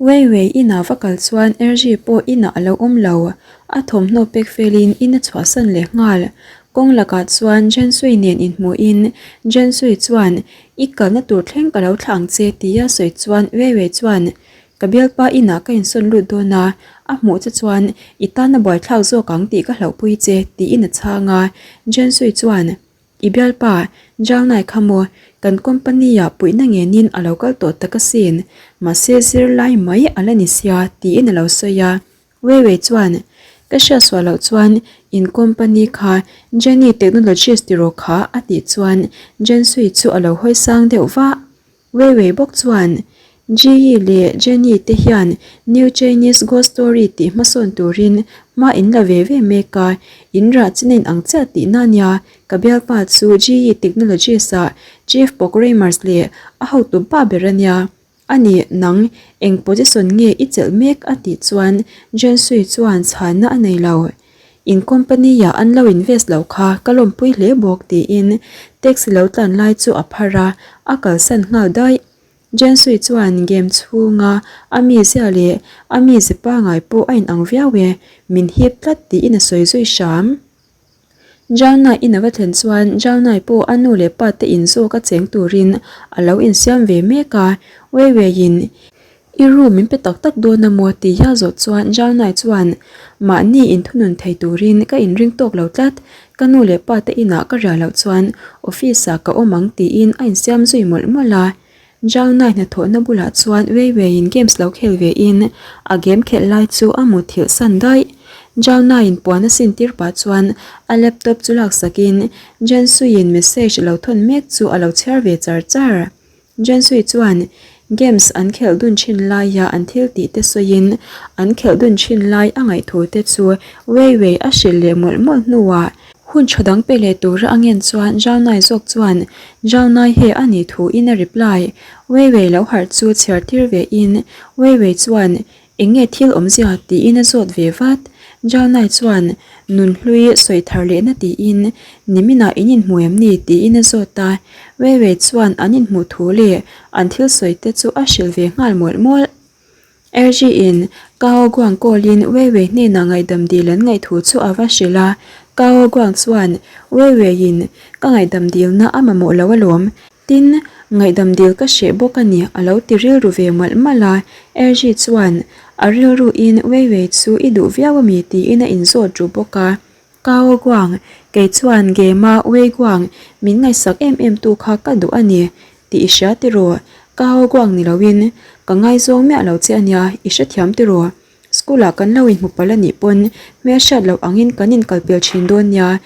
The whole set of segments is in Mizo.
Weiwei inah va kal chuan Erji pawh inah a lo awm lo. A thawmhnaw pek felin in a chhuahsan leh nghal. Kawng lakah chuan Jensui nen inhmuhin Jensui chuan, I kalna tur thleng ka lo thlah ang che tia sawi chuan Weiwei chuan, Ka bialpa inah ka insawn lut dawn a, a hmuh che chuan i tan a buaithlak zawk ang tih ka hlauhpui che tiin a chhang a. Jensui chuan, I bialpa, Jalnai kha maw, kan company-ah puihna ngenin a lo kal tawh tak asin, mahse zirlai mai a la ni sia tiin a lo sawi a. Weiwei chuan, Ka hriatsuah loh chuan in company kha Jenny Technologies tiraw kha a tih chuan Jensui chu a lo hawi sang deuh vah. Weiwei bawk chuan, Ji-yi leh Jenny te hian New Chinese Ghost Story tih hmasawn turin hma in la ve ve mek a, in rah chin a inang chiah tihna ania, ka bialpa chu Ji-yi Technologies-ah Chief Programmers leh a hotu pa ber ania. Ani, nang eng position nge i chelh mek a tih chuan Jensui chuan chhanna a nei lo. In company-ah an lo invest lo kha ka lawmpui hle bawk tiin taxi lo tlan lai chu a phar a, a kalsan nghal daih. Jensui chuan game chhunga a mizia leh a mize pangai pawh a inang viau e, min hip tlat tiin a sawi zui hram. Jalnai in a va thlen chuan Jalnai pawh a nu leh pa te in zawk a cheng turin a lo insiam ve mek a, Weiwei-in I room min pe tak tak dawn a maw tih a zawh chuan Jalnai chuan mahni inthunun thei turin ka inring tawk lo tlat, ka nu leh pa te inah ka riah loh chuan office ah ka awm ang tiin a insiam zui mawlh mawlh a. Jalnai hnathawhna bulah chuan Weiwei-in games lo khel ve in a game khelh lai chu a mutthilh san daih. Jalnaiin puan a sin tir pah chuan a laptop chu laksakin Jensuiin message lo thawn mek chu a lo chhiar ve char char. Jensui chuan games an khelh dun thin laia an thil tih te sawiin an khelh dun thin lai a ngaihthu te chu Wei Wei a hrilh leh mawlh mawlh hnuah hun tha dang pe leh tura a ngen chuan Zhao Nai zawk chuan Zhao Nai he a nih thu in a reply. Wei Wei lo harh chu chhiar tir ve in Wei Wei chuan Eng nge thil awmzia tiin a zawt ve vat. Jalnai chuan Nunhlui sawi thar lehna tiin niminah in inhmu em ni tiin a zawt a. Weiwei chuan an inhmuh thu leh an thil sawi te chu a hrilh ve nghal mawlh mawlh. Erji in Kao Guang call in Weiwei hnenah ngaihdam dil an ngaih thu chu a va hrilh a. Kao Guang chuan Weiwei in ka ngaihdam dilna a mamawh lo alawm. Tin, ngaihdam dil ka hreh bawk a ni, a lo ti rilru ve malh malh a. Erji chuan, A rilruin Weiwei chu i duh viau a mi? tiin a inzawt ru bawk a. Kao Guang, kei chuan Gema Wei Guang min ngaihsak em em tu kha ka duh a ni tih i hria tiraw? Kao Guang ni loin ka ngaizawng miah lo che a nia, i hrethiam tiraw? School-ah kan lo inhmu palh a nih pawn hmelhriat loh angin kan inkalpel thin dawn nia.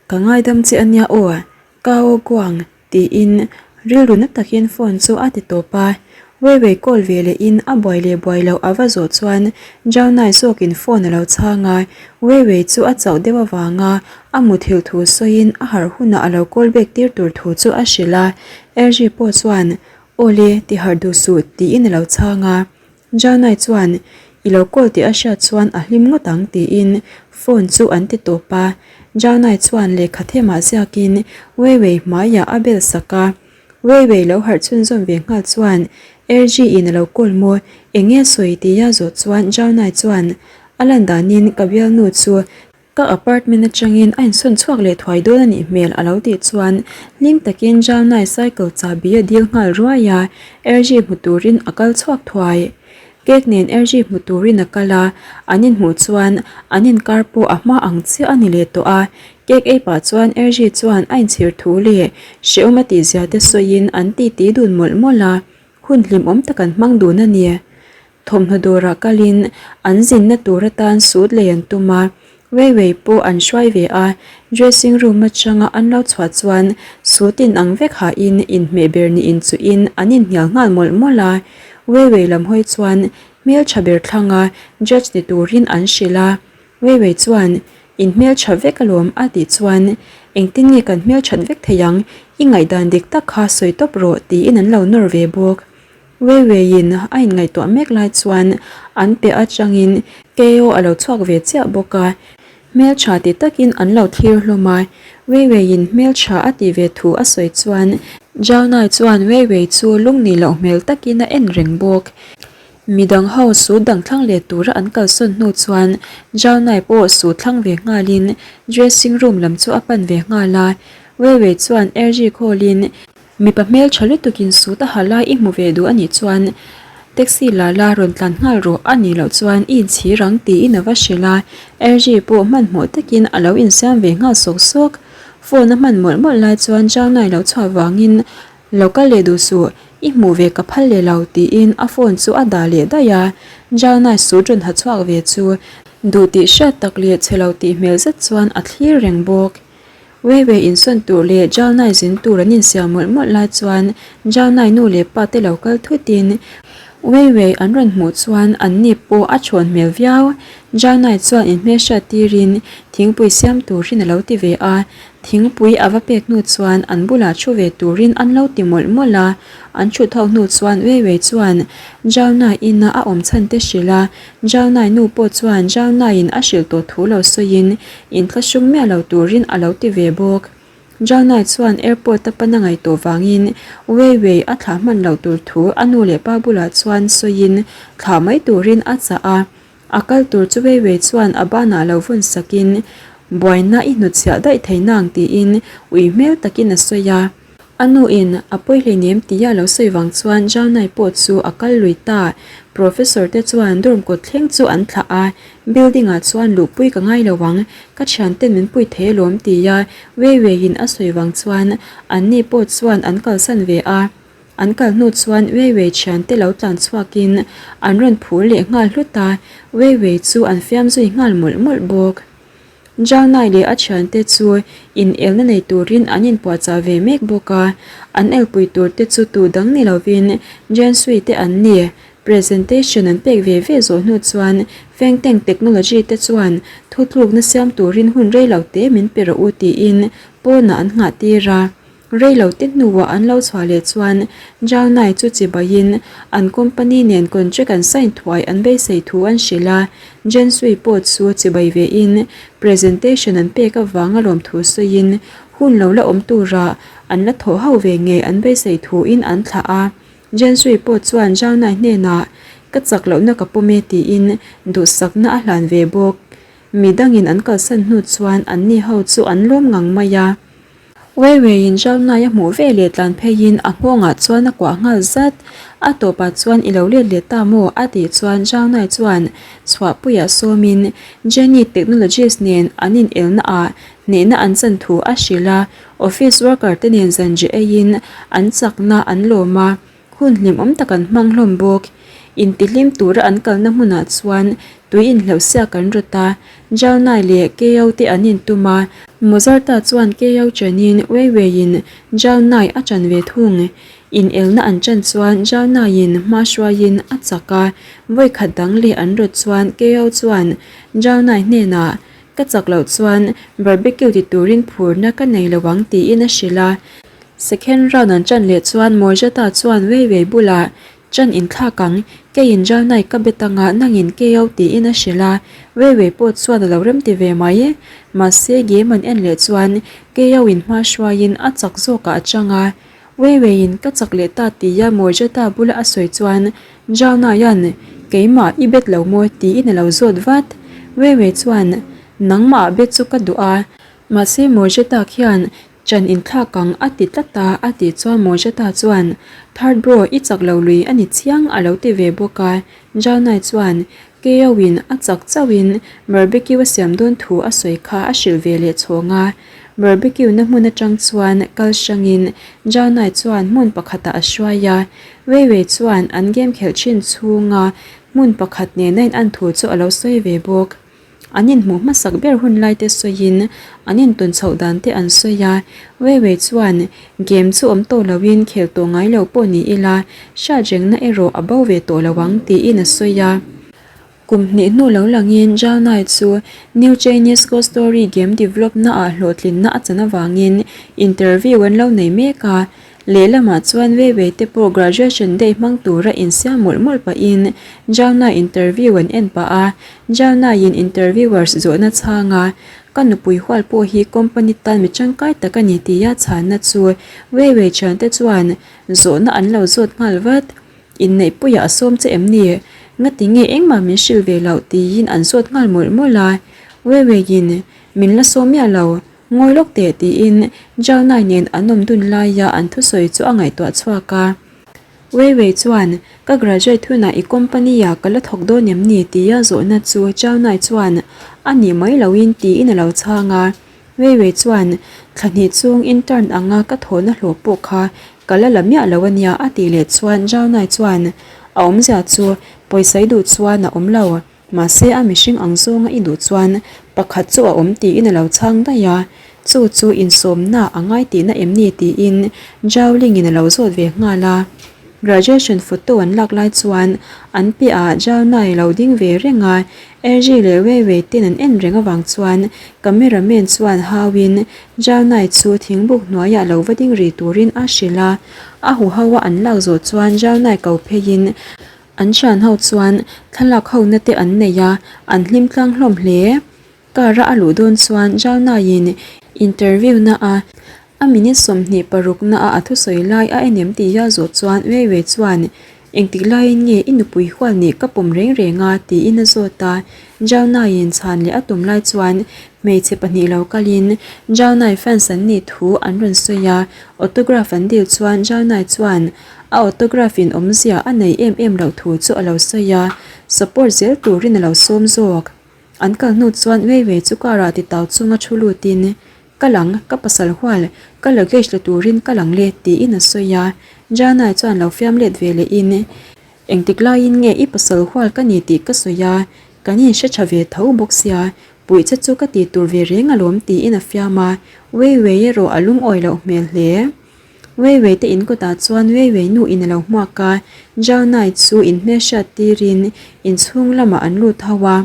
Ka ngaidam che a nia aw, Kao Guang tiin rilru na takin phone chu a ti tawp a. Weiwei call ve lehin a buai leh buai loh a va zawh chuan Zhao Nai zawkin phone a lo chhang a. Weiwei chu a chauh deuh avanga a muthilh thu sawiin a harh hunah a lo call back tir tur thu chu a hrilh a. Erji pawh chuan, Awle, ti harh duh suh tiin a lo chhang a. Janai chuan, I lo call tih a hriat chuan a hlim ngawt ang tiin phone chu an ti tawp a. Janai chuan lehkha themah ziakin Weiwei hmaiah a bel sak a. Weiwei lo harh chhunzawm ve nghal chuan, Erji in a lo call maw? Eng nge sawi tia zawh chuan Janai chuan, A lan danin ka bialnu chu Ka apartment atangin a insawn chhuak leh thuai dawn a nih hmel a lo tih chuan hlim takin Jalnai cycle chahbi a dil nghal ruai a, Erji hmu turin a kal chhuak thuai. Cake nen Erji hmu turin a kal a, an inhmuh chuan an inkar pawh a hma ang chiah a ni leh tawh a, cake ei pah chuan Erji chuan a inchhir thu leh hrehawm a tihzia te sawiin an titi dun mawlh mawlh a, hun hlimawm tak an hmang dun a ni. Thawmhnaw dawrah kalin an zinna tur atan suit lei an tum a, Weiwei pawh an hruai ve a, dressing room atanga an lo chhuah chuan suit in ang vek hahin inhmeh ber ni inchuhin an inhnial nghal mawlh mawlh a, Weiwei lam hawi chuan hmeltha ber thlanga judge ni turin an hrilh a, Weiwei chuan In hmeltha vek alawm a tih chuan engtin nge kan hmelthat vek thei ang, i ngaihdan dik tak kha sawi tawp rawh tiin an lo nawr ve bawk. Weiweiin a inngaihtuah mek lai chuan an piah atangin Keo a lo chhuak ve chiah bawk a, hmeltha ti takin an lo thlir hlawm a. Weiweiin hmeltha a tih ve thu a sawi chuan Zhaonai chuan Weiwei chu lungni loh hmel takin a en reng bawk. Midang ho suit dang thlang leh tura an kalsawn hnu chuan Jaunai pawh suit thlang ve nghalin dressing room lam chu a pan ve nghal a. Weiwei chuan Erji call-in mipa hmeltha lutukin suit a ha lai i hmu ve duh a nih chuan taxi la la rawn tlan nghal rawh a nih loh chuan i inchhir ang tiin a va hrilh a. Erji pawh hmanhmawh takin a lo insiam ve nghal sawk sawk. Phone a hman mawlh mawlh lai chuan Jaunai lo chhuah vangin Lo kal leh duh suh, i hmuh ve ka phal leh lo tiin a phone chu a dah leh daih a, Jalnai suit rawn ha chhuak ve chu duh tih hriat tak leh chhe lo tih hmel zet chuan a thlir reng bawk. Weiwei insawn tur leh Jalnai zin tur an insiam mawlh mawlh lai chuan Jalnai nu leh pa te lo kal thutin Weiwei an rawn hmuh chuan an ni pawh a chhawn hmel viau. Jalnai chuan inhmelhriat tirin thingpui siam turin a lo ti ve a, Thingpui a va pek hnu chuan an bulah thu ve turin an lo ti mawlh mawlh a, an thut ho hnu chuan Weiwei chuan Jaunai ina a awm chhan te hrilh a, Jaunai nu pawh chuan Jaunaiin a hrilh tawh thu lo sawiin inthlahrung miah lo turin a lo ti ve bawk. Jaunai chuan airport a pan a ngaih tawh vangin Weiwei a thlah hman loh tur thu a nu leh pa bulah chuan sawiin thlah mai turin a chah a. A kal tur chu Weiwei chuan a banah lo vawn sakin, Buaina i hnutchhiah daih thei nang tiin ui hmel takin a sawi a. A nuin a pawi hleinem tia lo sawi vang chuan Zhaonai pawh chu a kal lui ta. Professor te chuan dorm kawt thleng chu an thlah a, Building ah chuan luhpui ka ngai lo ang, ka thianten min pui thei alawm tia Weiweiin a sawi vang chuan anni pawh chuan an kalsan ve a. An kal hnu chuan Weiwei thiante lo tlan chhuakin an rawn phur leh nghal hlut a, Weiwei chu an fiam zui nghal mawlh mawlh bawk. Zhaonai leh a thiante chu inelna nei turin an inpuahchah ve mek bawk a, an elpui tur te chu tu dang ni lovin Jiansui te an ni. Presentation an pek ve ve zawh hnu chuan Fengteng Technology te chuan thutlukna siam turin hun rei lo te min pe rawh u tiin pawnah an nghah tir a. Rei lo te hnuah an lo chhuah leh chuan Zhaonai chu chibaiin an company nen contract an sign thuai an beisei thu an hrilh a, Jensui pawh chu chibai vein presentation an pek avanga lawmthu sawiin hun lo la awm turah an la thawh ho ve ngei an beisei thuin an thlah a. Jensui pawh chuan Zhaonai hnenah ka chak lohna ka pawm e tiin duhsakna a hlan ve bawk. Midangin an kalsan hnu chuan anni ho chu an lawm ngang mai a. Weiweiin Zhaonai a hmuh ve leh tlan pheiin a nghawngah chuan a kuah nghal zat. A tawpah chuan i lo let leh ta maw? a tih chuan Zhaonai chuan chhuahpuiah sawmin Jenny Technologies nen an inelna ah hnehna an chan thu a hrilh a, office worker te nen zanri eiin an chakna an lawm a. Hun hlimawm tak an hmang hlawm bawk. Intihlim tura an kalna hmunah chuan tui inhlauhsiak an rawt a, Jalnai leh Keo te an intum a. Mozarta chuan Keo chenin Weiweiin Jalnai a chan ve thung. Inelna an chan chuan Jalnaiin hma hruaiin a chak a, vawikhat dang leh an rawt chuan Keo chuan Jalnai hnenah, Ka chak loh chuan barbecue ti turin phurna ka nei lo ang tiin a hrilh a. Second round an ṭan leh chuan Morjata chuan Weiwei bulah ṭan inthlak ang, keiin Jalnai ka bet anga nangin Keo tiin a hrilh a, Weiwei pawh chuan a lo remti ve mai. Mahse game an en leh chuan Keo in hma hruaiin a chak zawkah a chang a, Weiweiin ka chak leh ta tia Morjata bula a sawi chuan Jalnaia'n keimah i bet lo maw tiin a lo zawt vat. Weiwei chuan nangmah bet chu ka duh a, mahse Morjata khian Chan inthlak ang a ti tlat a, a tih chuan Mojata chuan, Third bro, i chak lo lui a ni chiang a lo ti ve bawk a. Jalnai chuan, Keo in a chak chauhin barbecue a siam dawn thu a sawi kha a hrilh ve leh chhawng a. Barbecue na hmun atang chuan kal hrangin Jalnai chuan hmun pakhatah a hruai a. Weiwei chuan an game khelh thin chhunga hmun pakhat nena in an thu chu a lo sawi ve bawk. An inhmuh hmasak ber hun lai te sawiin an intawn chhoh dan te an sawi a, Weiwei chuan game chu awm tawh loin khel tawh ngai lo pawh ni ila hriat rengna erawh a bo ve tawh lo ang tiin a sawi a. Kum hnih hnu lo langin Zhao Nai chu New Chinese Ghost Story game develop naah hlawhtlinna a chan avangin interview an lo nei mek a, Lehlamah chuan Weiwei te pawh graduation day hmang tura insiam mawlh mawlh pahin Zhaonai interview an en pah a, Zhaonaiin interviewers zawhna chhang a, Ka nupui hual pawh hi company tan mi tangkai tak a ni tia chhanna chu Weiwei thiante chuan zawhna an lo zawt nghal vat. Inneihpuiah a sawm che em ni? Ngati nge engmah min hrilh ve loh tiin an zawt nghal mawlh mawlh a. Weiwei-in min la sawm miah lo, ngawi lawk teh tiin Zhao Nai nen an awm dun laia an thusawi chu a ngaihtuah chhuak a. Weiwei chuan, Ka graduate hunah i company-ah ka la thawk dawn em ni? tia zawhna chu Zhao Nai chuan a nih mai loin tiin a lo chhang a. Weiwei chuan, Thla hnih chung intern anga ka thawhna hlawh pawh kha ka la la miah lo a nia a tih leh chuan Zhao Nai chuan, A awmzia chu pawisa i duh chuan a awm lo, mahse a mihring ang zawnga i duh chuan pakhat chu a awm tiin a lo chhang daih a, chu chu insawmna a ngai tihna em ni tiin Zhao Lingin a lo zawt ve nghal a. Graduation photo an lak lai chuan an piahah Zhao Nai lo ding ve reng a, Erji leh Wei Wei ten an en reng avang chuan camera man chuan hauin Zhao Nai chu thingbuk hnuaiah lo va ding ri turin a hrilh a, a huho a an lak zawh chuan Zhao Nai ko pheiin an thian ho chuan thlalak ho na te an nei a, an hlim tlang hlawm hle. Car a a luh dawn chuan Zhao Nai-in interview na a A minute 26 na a a thusawi lai a en em tih a zawh chuan Wei Wei chuan, Engtik laiin nge i nupui hual nih ka pawm reng reng a? tiin a zawt a. Zhao Naiin chhan leh a tum lai chuan hmeichhe pahnih lo kalin Zhao Nai fans an nih thu an rawn sawi a. Autograph an dil chuan Zhao Nai chuan a autograph in awmzia a nei em em loh thu chu a lo sawi a, support zel turin a lo sawm zawk. An kal hnu chuan Wei Wei chu car ah titau chunga thu lutin Ka lang, ka pasal hual, ka luggage la turin ka lang le, tiin a sawi a. Janai chuan lo fiam let ve lehin, Engtik laiin nge i pasal hual ka ni tih ka sawi a, kan inhre tha ve tho bawk sia, puih che chu ka ti tur ve reng alawm, tiin a fiam a. Wei Wei erawh a lungawi loh hmel hle. Wei Wei te in kawtah chuan Wei Wei nu in a lo hmuak a, Janai chu inhmelhriat tirin inchhung lamah an lut ho a.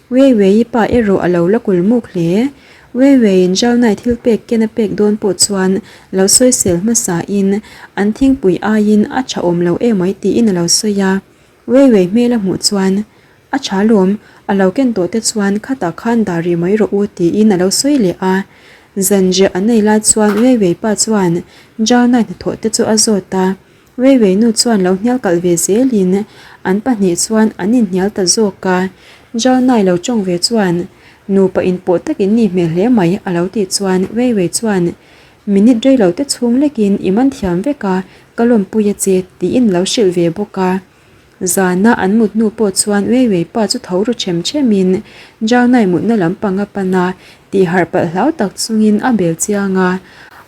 Wei Wei-i pa erawh a lo la kul muk hle. Wei Wei-in Zhaonai thil pek ken a pek dawn pawh chuan lo sawisel hmasa in an thingpui aiin a tha awm lo emai tiin a lo sawi a. Wei Wei hmel a hmuh chuan, A tha lawm, a lo ken tawh te chuan khatah khan dah rih mai rawh u tiin a lo sawi leh a. Zanriah an nei lai chuan Wei Wei pa chuan Zhaonai hnathawh te chu a zawt a. Wei Wei nu chuan lo hnial kalh ve zelin an pahnih chuan an inhnial ta zawk a. Zhao Nai lo tawng ve chuan, Nupa inpawh tak in nih hmel hle mai a lo tih chuan Wei Wei chuan, Minute rei lo te chhung lekin i man thiam vek a, ka lawmpui a che tiin lo hrilh ve bawk a. Zana an mut hnu pawh chuan Wei Wei pa chu tho ru ṭhem ṭhemin Zhao Nai mutna lampang a pan a, tih harh palh hlau tak chungin a bel chiang a.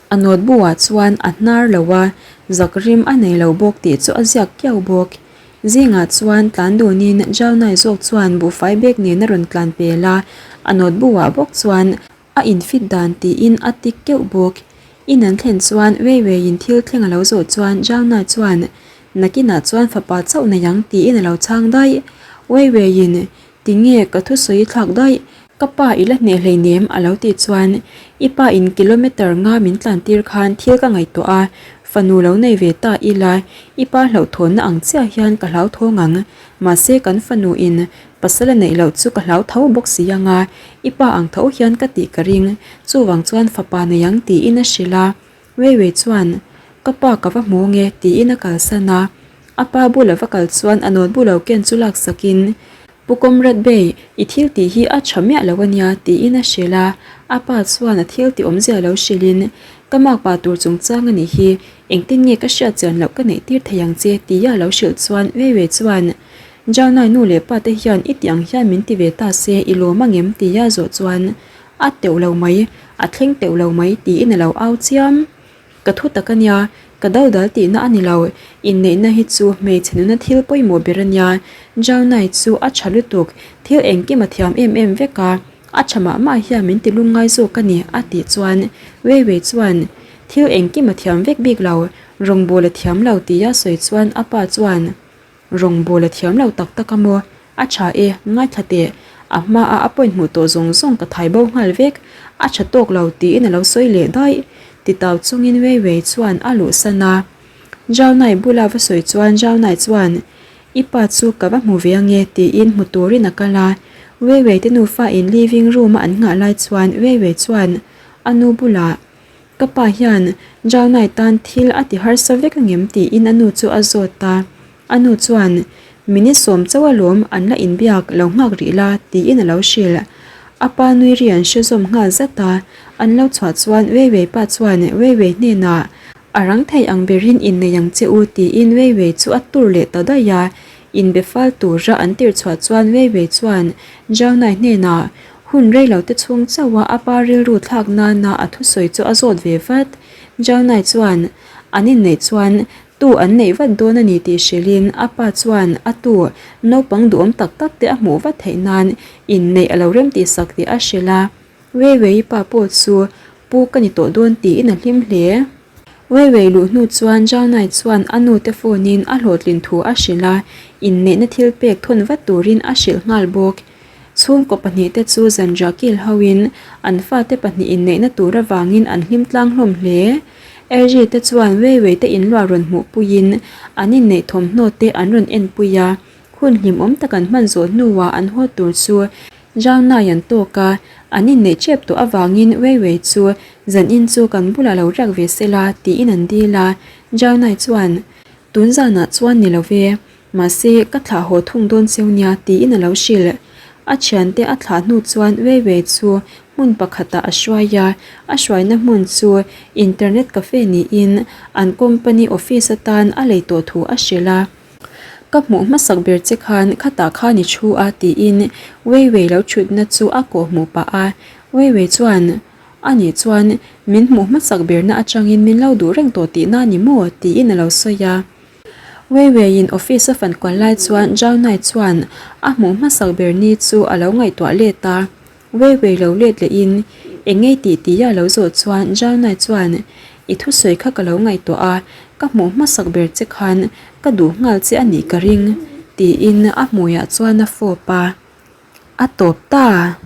A notebook ah chuan a hnar lo a, zak rim a nei lo bawk tih chu a ziak kiau bawk. Zingah chuan tlan dunin Zhao Nai zawk chuan buhfai bag nen a rawn tlan pel a, a notebook ah bawk chuan A infit dan tiin a tik keuh bawk. In an thlen chuan Wei Weiin thil thleng a lo zawh chuan Zhao Nai chuan, Nakinah chuan fapa chauh nei ang tiin a lo chhang daih. Wei Weiin, Tinge ka thusawi i thlak daih? Ka pa i la hneh hleinem a lo tih chuan, I pa in kilometer nga min tlan tir khan thil ka ngaihtuah a, fanu lo nei ve ta ila, i pa hlauhthawnna ang chiah hian ka hlauthawng ang. Mahse kan fanu in Pasal a neih loh chu ka hlau tho bawk si ang a, i pa ang tho hian ka tih ka ring, chuvang chuan fapa nei ang tiin a hrilh a. Wei Wei chuan, Ka pa ka va hmu nge tiin a kalsan a. A pa bula va kal chuan a notebook lo ken chu laksakin, Pu Comrade Bei, i thil tih hi a tha miah lo a nia tiin a hrilh a. A pa chuan a thil tih awmzia lo hrilhin, Ka makpa tur chungchang a nih hi, engtin nge ka hriat chian loh ka neih tir thei ang che tia a lo hrilh chuan Wei Wei chuan, Jaunai nu leh pa te hian i tih ang hian min ti ve ta se i lawm angem tia zawh chuan a teuh lo mai, a thleng teuh lo mai tiin a lo au chiam. Ka thu tak a nia, ka dal dal tihna a ni lo, inneihna hi chu hmeichhe nuna thil pawimawh ber a nia, Jaunai chu a tha lutuk, thil engkim a thiam em em vek a, a tha mah mah hian min ti lungngai zawk a ni a tih chuan Wei Wei chuan thil engkim a thiam vek bik lo, rawngbawl a thiam lo tia sawi chuan a pa chuan Rawngbawl a thiam lo tak tak a maw? A tha e, ngaithla teh. A hmaah a point hmuh tawh zawng zawng ka thai bo nghal vek. A tha tawk lo tiin a lo sawi leh daih. Titau chungin Wei Wei chuan a luhsan a. Zhao Nai bula va sawi chuan Zhao Nai chuan, I pa chu ka va hmu ve ange tiin hmu turin a kal a. Wei Wei te nufa in living room a an nghah lai chuan Wei Wei chuan a nu bulah, Ka pa hian Jaunai tan thil a ti harsa vek angem tiin a nu chu a zawt a. A nu chuan, Minute sawm chauh alawm an la inbiak lo nghak rih la tiin a lo hrilh. A pa nui ri an hre zawm nghal zat a, an lo chhuah chuan Weiwei pa chuan Weiwei hnenah a rang thei ang berin innei ang che u tiin Weiwei chu a tur leh ta daih a, inbe fal tura an tirh chhuah chuan Weiwei chuan Zhaonai hnenah hun rei lo te chhung chauha a pa rilru thlak nana a thusawi chu a zawt ve vat. Zhaonai chuan an inneih chuan Tu an neih vat dawn a ni tih hrilhin a pa chuan a tu naupang duhawm tak tak te a hmuh vat theih nan inneih a lo rem tih sak tih a hrilh a. Weiwei pa pawh chu pu ka ni tawh dawn tiin a hlim hle. Weiwei luh hnu chuan Zhaonai chuan a nu te phone in a hlawhtlin thu a hrilh a, inneihna thil pek thawn vat turin a hrilh nghal bawk. Chhungkaw pahnihte chu zanriah kil hoin an fate pahnih inneihna tur avangin an hlim tlang hlawm hle. Erji te chuan Weiwei te inluah rawn hmuhpuiin an inneih thawmhnaw te an rawn enpui a, hun hlimawm tak an hman zawh hnuah an haw tur chu Zhang Nai an tawk a, an inneih ṭep tawh avangin Weiwei chu zanin chu kan bulah lo riak ve sela tiin an dil a, Zhang Nai chuan Tun zanah chuan ni lo ve, Mahse, ka thlah haw thung dawn cheu nia tiin a lo hrilh. A thiante a thlah hnu chuan Weiwei chu hmun pakhatah a hruai a, a hruaina hmun chu internet cafe niin an company office atan a lei tawh thu a hrilh a. Ka hmuh hmasak ber che khan khatah khan i thu a tiin Weiwei lo thutna chu a kawh hmuh pah a. Weiwei chuan, Ani chuan min hmuh hmasak berna atangin min lo duh reng tawh tihna a ni maw? tiin a lo sawi a. Weiwei-in office a fan kual lai chuan Zhao Nai chuan a hmuh hmasak ber ni chu a lo ngaihtuah let a. Weiwei lo let lehin eng ngei tih tia a lo zawh chuan Zhao Nai chuan I thusawi kha ka lo ngaihtuah a, ka hmuh hmasak ber che khan ka duh nghal che a nih ka ring tiin a hmuiah chuan a fawp a. A tawp ta!